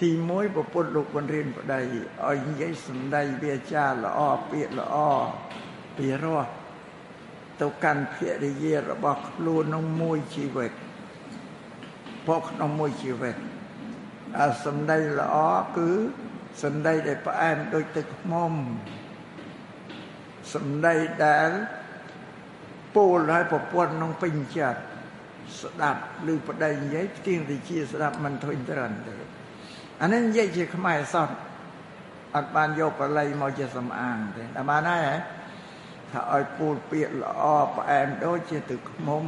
ទី1 ព្រះពុទ្ធលោកបង្រៀនប្តីឲ្យនិយាយសម្ដីវាចាល្អពាក្យល្អពីរោះទៅកាន់ភរិយារបស់ខ្លួនក្នុងមួយជីវិតព្រោះក្នុងមួយជីវិតអាសម្ដីល្អគឺសម្ដីដែលផ្អែមដូចទឹកឃ្មុំសម្ដីដែលពោលឲ្យប្រពន្ធនឹងពេញចិត្តស្ដាប់ឬប្តីនិយាយផ្ទៀងតិចស្ដាប់មិនធុញទ្រាន់ទេអានេះនិយាយជាខ្មែរសោះអត់បានយកបាលីមកជាសំអាងទេតែបានហើយថាឲ្យពូលពាក្យល្អផ្អែមដូចជាទឹកឃ្មុំ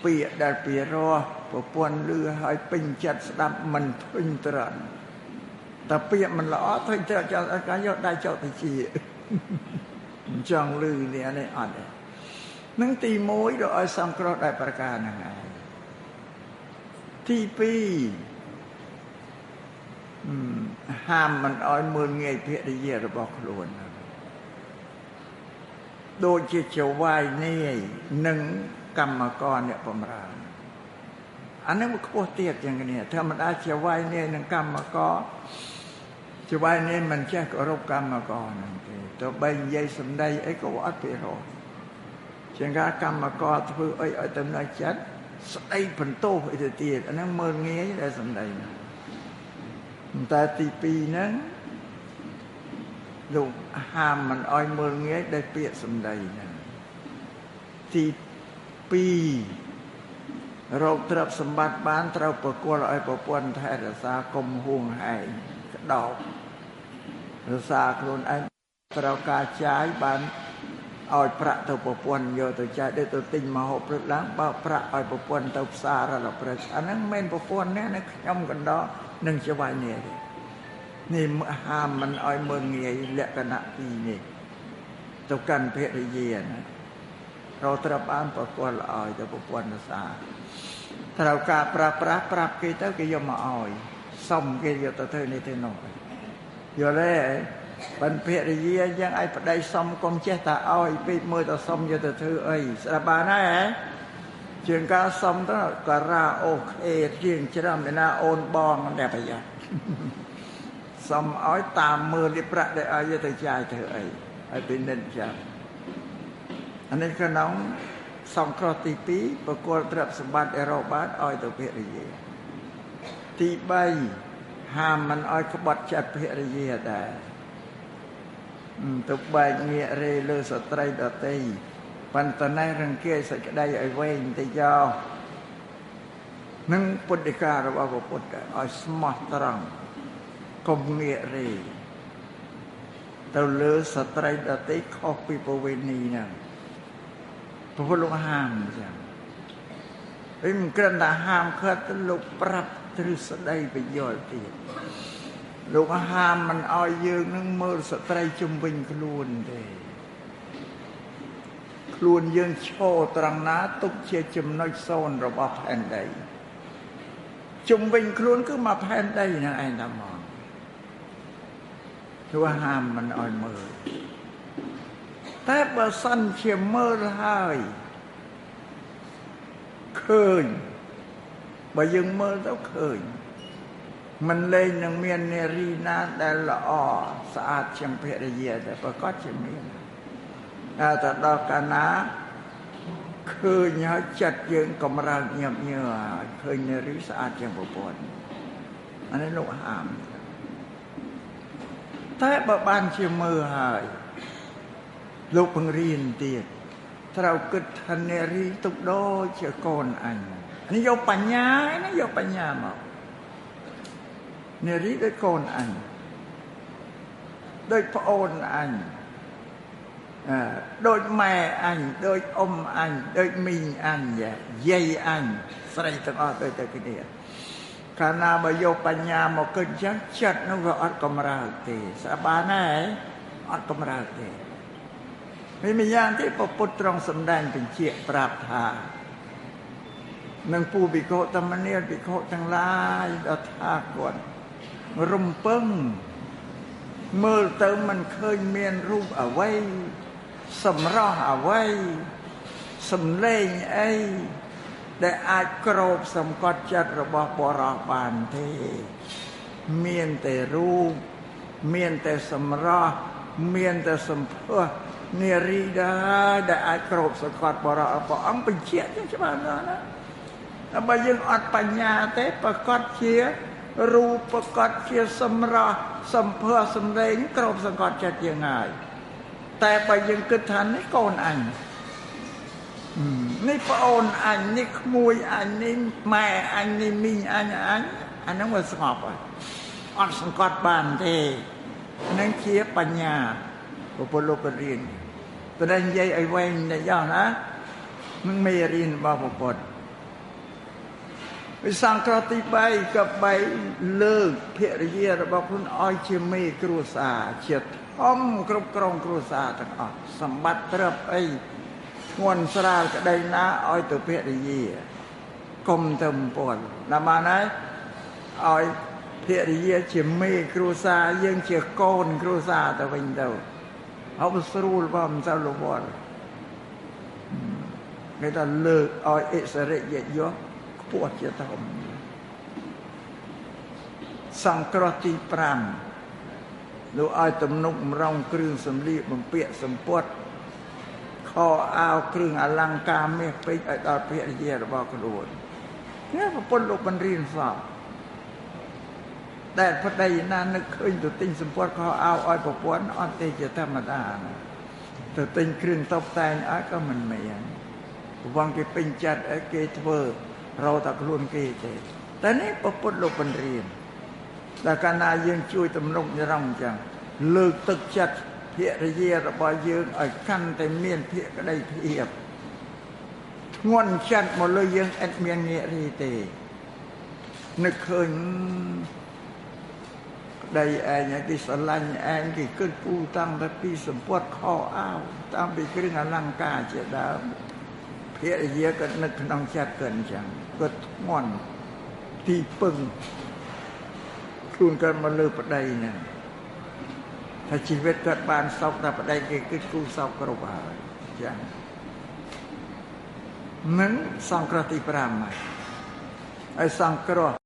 ពាក្យដែលពីរោះប្រពន្ធឮឲ្យពេញចិត្តស្ដាប់មិនធុញទ្រាន់តែពាក្យមិនល្អធុញទ្រាន់ចង់ឲ្យយកដៃចោតទៅជាមិនចង់ឮនេះអានេះអត់ទេនឹងទី1ដល់ឲ្យសង្គ្រោះដោយប្រការហ្នឹងឯងទី2ហាមមិនឲ្យមើលងាយភរិយារបស់ខ្លួនដូចជាចវាយនាយនិងកម្មករអ្នកបម្រើអានេះមកខ្ពស់ទៀតជាងគ្នាធម្មតាចវាយនាយនិងកម្មករចវាយនាយមិនចេះគោរពកម្មករហ្នឹងទេទៅបីនិយាយសម្ដីអីក៏អត់ពីរោះជាងការកម្មករធ្វើអីឲ្យទៅនៅចិត្តស្ដីបន្ទោសអីទៅទៀតអាហ្នឹងមើលងាយដែលសម្ដីហ្នឹងតែទី2ហ្នឹងលោកហាមមិនឲ្យមើលងាយដោយពាក្យសម្ដីហ្នឹងទី2រកទ្រព្យសម្បត្តិបានត្រូវប្រគល់ឲ្យប្រពន្ធថែរក្សាកុំហួងហែងក្តោបរក្សាខ្លួនឯងត្រូវការចាយបានឲ្យប្រាក់ទៅប្រពន្ធយកទៅចាយដូចទៅទិញមកហូបព្រឹកឡើងបើប្រាក់ឲ្យប្រពន្ធទៅផ្សាររាល់ព្រឹកអាហ្នឹងមិនប្រពន្ធនេះណាខ្ញុំកណ្ដោនឹងចវាយនេះនេះហាមមិនឲ្យមើលងាយលក្ខណៈពីរនេះទៅកាន់ភរិយាណារកទ្រព្យបានប្រគល់ឲ្យទៅប្រពន្ធរក្សាត្រូវការប្រាស់ប្រាស់ប្រាប់គេទៅគេយកមកឲ្យសុំគេយកទៅធ្វើនេះទៅនោះយល់ទេបានភរិយាយ៉ាងឲ្យប្តីសុំកុំចេះតែឲ្យពេកមើលទៅសុំយកទៅធ្វើអីស្រាប់បានហើយហ៎ជាងការសុំទៅការ៉ាអូខេជាងច្រើនឯណាអូនបងតែប្រយ័ត្នសុំឲ្យតាមមើលនេះប្រាក់ដែលឲ្យយកទៅចាយធ្វើអីឲ្យពិនិត្យចាំអានេះក្នុងសង្គ្រោះទី2ប្រគល់ទ្រព្យសម្បត្តិដែលរកបានឲ្យទៅភរិយាទី3ហាមមិនឲ្យក្បត់ចិត្តភរិយាដែរទៅបែកងាករេលើស្ត្រីដទៃប៉ុន្តែនេះរង្គៀសេចក្តីឲ្យវែងតិចយោនឹងពុទ្ធិការបស់ព្រះពុទ្ធឲ្យស្មោះត្រង់កុំងាករេទៅលើស្ត្រីដទៃខុសពីប្រវេណីហ្នឹងព្រះពុទ្ធលោកហាមអញ្ចឹងហើយមិនគ្រាន់តែហាមឃាត់ទៅលោកប្រាប់ទ្រឹស្ដីបញ្យល់ទៀតលោកហាមមិនឲ្យយើងនឹងមើលស្ត្រីជុំវិញខ្លួនទេខ្លួនយើងឈរត្រង់ណាទុកជាចំណុចសូន្យរបស់ផែនដីជុំវិញខ្លួនគឺមកផែនដីហ្នឹងឯងតែមកគឺហាមមិនឲ្យមើលតែបើសិនជាមើលហើយឃើញបើយើងមើលទៅឃើញមិនលែងនឹងមាននារីណាដែលល្អស្អាតជាងភរិយាតែប្រកាសជាមានតែដល់កាលណាឃើញហើយចិត្តយើងកម្រើកញាប់ញើហើយឃើញនារីស្អាតជាងប្រពន្ធអានេះលោកហាមតែបើបានជាមើលហើយលោកបង្រៀនទៀតត្រូវគិតថានារីទុកដូចជាកូនអញនេះយកបញ្ញាណាយកបញ្ញាមកនារីដូចកូនអញដូចប្អូនអញដូចម៉ែអញដូចអ៊ំអញដូចមីងអញយាយអញស្រីទាំងអស់ដូចតែគ្នាកាលណាបើយកបញ្ញាមកគិតអញ្ចឹងចិត្តនោះវាអត់កម្រើកទេស្អាបានហើយអត់កម្រើកទេហើយម្យ៉ាងទៀតព្រះពុទ្ធទ្រង់សម្ដែងបញ្ជាក់ប្រាប់ថានឹងពូភិក្ខុតមនាលភិក្ខុទាំងឡាយដល់ថាគាត់រំពឹងមើលទៅមិនឃើញមានរូបអ្វីសម្រស់អ្វីសំលេងអីដែលអាចគ្របសង្កត់ចិត្តរបស់បរោះបានទេ មានតែរូបមានតែសម្រស់មានតែសម្ផស្សនារីដែរដែលអាចគ្របសង្កត់បរិសុទ្ធព្រះអង្គបញ្ជាក់ចឹងច្បាស់ណាស់ណាតែបើយើងអត់បញ្ញាទេប្រកាសជារូបប្រកាសជាសម្រស់សម្ផស្សសម្លេងគ្របសង្កត់ចិត្តយើងហើយតែបើយើងគិតថានេះកូនអញនេះប្អូនអញនេះក្មួយអញនេះម៉ែអញនេះមីងអញអញអាហ្នឹងវាស្ងប់ហើយអត់សង្កត់បានទេហ្នឹងជាបញ្ញាព្រះពុទ្ធលោករៀនតែនិយាយឲ្យវែងតែយ៉ោះណានឹងមេរៀនរបស់ព្រះពុទ្ធវិសង្គ្រោះទី3ក៏បីលើកភរិយារបស់ខ្លួនឲ្យជាមេគ្រួសារជាធំគ្រប់គ្រងគ្រួសារទាំងអស់សម្បត្តិទ្រព្យអីធ្ងន់ស្រាលក្តីណាឲ្យទៅភរិយាកុំទៅបំពន់ណាបានហើយឲ្យភរិយាជាមេគ្រួសារយើងជាកូនគ្រួសារទៅវិញទៅហើយស្រួលបើមិនសូវរវល់គេថាលើកឲ្យអិសរិយយសខ្ពស់ជាធំសង្គ្រោះទី5លោកឲ្យទំនុកម្រងគ្រឿងសម្លៀកបំពាក់សម្ពត់ខោអាវគ្រឿងអលង្ការមាសពេជ្រឲ្យដល់ភរិយារបស់ខ្លួននេះប្រពន្ធលោកបានរៀនសពតែប្តីណានឹកឃើញទៅទិញសម្ពត់ខោអាវឲ្យប្រពន្ធអត់ទេជាធម្មតាទៅទិញគ្រឿងតុបតែងឲ្យក៏មិនមានប្រពន្ធគេពេញចិត្តឲ្យគេធ្វើរកតែខ្លួនគេទេតែនេះប្រពន្ធលោកបានរៀនតែកាលណាយើងជួយទំនុកញរងអញ្ចឹងលើកទឹកចិត្តភរិយារបស់យើងឲ្យកាន់តែមានភក្តីភាពធ្ងន់ចិត្តមកលើយើងឥតមានងារីទេនឹកឃើញប្តីឯងគេស្រឡាញ់ឯងគេគិតគូរតាំងតែពីសម្ពត់ខោអាវតាំងពីគ្រឿងអលង្ការជាដើមភរិយាក៏នឹកក្នុងចិត្តគាត់អញ្ចឹងគាត់ធ្ងន់ទីពឹងខ្លួនគាត់មកលើប្តីហ្នឹងថាជីវិតគាត់បានសោកតែប្តីគេគិតគូរសោកគ្រប់ហើយអញ្ចឹងនឹងសង្គ្រោះទី5ហើយហើយសង្គ្រោះ